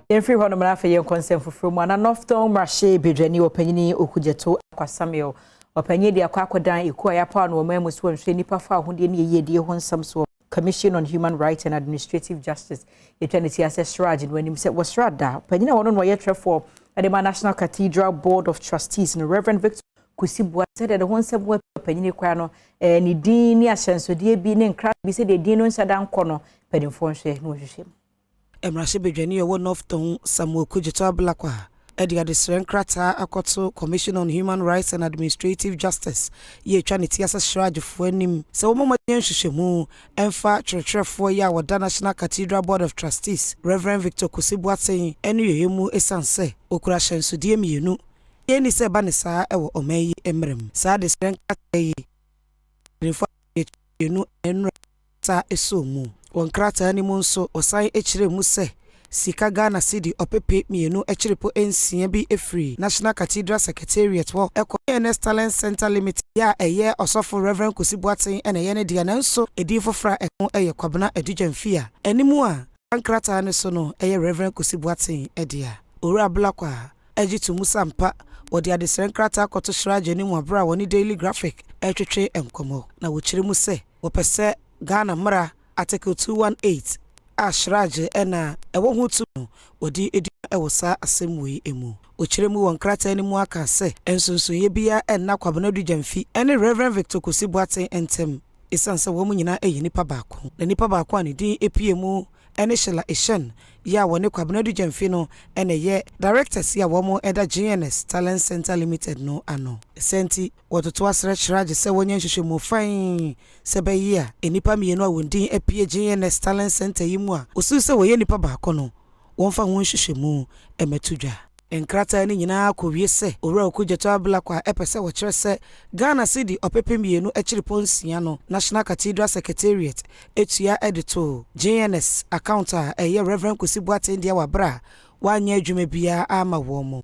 Yɛmfiri hɔnom na afei yɛnkɔ nsɛm foforɔ mu. Ana North Tongu mmarahyɛ badwani ɔpanyini Okudzeto Ablakwa Samuel ɔpanyin de akɔ akɔdan ekuo a yɛapaw no wɔn mu so wɔnhwɛ nipa fa ahodeɛ ne yɛyiedie ho nsɛm soɔ, Commission on Human Rights and Administrative Justice, yɛtwa ne ti asɛ CHRAJ no anim sɛ wɔsra da panyin a wɔno no wɔyɛ twerɛfoɔ ɛde ma National Cathedral Board of Trustees no, Reverend Victor Kusi Boa, sɛdeɛ de ho nsɛm wɔ panyin kora no ne din ne ahyɛnsodeɛ bi ne nkra bi sɛdeɛ din no nhyɛ da nkɔ no, mpanimfoɔ nhwɛ na wɔhwehwɛ mu. Mmarahyɛbadwani a ɔwɔ North Tongu, Samuel Okudzeto Ablakwa, ɛde adesrɛ nkrataa akɔto Commission on Human Rights and Administrative Justice yɛ atwa ne ti ase CHRAJfoɔ anim sɛ wɔn mmɔden nhwehwɛmu ɛmfa twerɛtwerɛfoɔ yi a wɔda National Cathedral Board of Trustees, Reverend Victor Kusi Boateng, ɛne yɛyɛ mu, ɛsiane sɛ okura ahyɛnsodeɛ mmienu. Yɛnni sɛ ɛba ne saa ɛwɔ ɔman yi mmerɛ mu. Saa adesrɛ nkrataa yi mpanimfoɔ mmienu nnura saa ɛsɔ mu. Wɔ nkrataa no mu nso, wɔsan kyerɛ mu sɛ sika Ghana cedi 206.6 bi efiri National Cathedral Secretariat hɔ ɛkɔ GNS Talent Center Limited yɛ a ɛyɛ ɔsɔfo Reverend Kusi Boateng ɛna ɛyɛ ne deɛ, nanso edin foforɔ a ɛho ɛyɛ Kwabena Adu-Gyamfi a anim a nkrataa no so no ɛyɛ Reverend Kusi Boateng ɛdea. Owura Ablakwa a ɛgye to mu sampa wɔde adesrɛ nkrataa kɔto CHRAJ anim abere a wɔne Daily Graphic ɛretwetwe nkɔmmɔ, na wɔkyerɛ mu sɛ wɔpɛ sɛ Ghana mmara Article 218 a CHRAJ ɛna ɛwɔ ho tu no wɔde edi ɛwɔ saa asɛm wei mu. Ɔkyerɛ mu wɔ nkrataa no mu aka sɛ nsonsonoeɛ biara ɛnna Kwabena Adu-Gyamfi ɛne Reverend Victor Kusi Boateng ntɛm, ɛsiane sɛ wɔn nyinaa ɛyɛ nipa baako, na nipa baako a ne din epie mu ɛne Sheila Eshen yɛ a wɔne Kwabena Adu-Gyamfi no ɛna ɛyɛ directors yi a wɔn ɛda GNS Talent Center Limited no ano. Ɛsɛ nti wɔtoto asrɛ CHRAJ sɛ wɔnyɛ nhwehwɛmu fann sɛ bɛyi a nnipa mmienu a wɔn din apue GNS Talent Center yi mu a osuo sɛ wɔyɛ nipa baako no, wɔmfa ho nhwehwɛmu mmɛto dwa. Nkrataa no nyinaa kɔwie sɛ Owura Okudzeto Ablakwa a ɛpɛ sɛ wɔkyerɛ sɛ Ghana cedi 206.6 no, National Cathedral Secretariat etua de to GNS account a ɛyɛ Reverend Kusi Boateng deɛ wɔ abere a wanyɛ adwuma biara ama wɔn mu.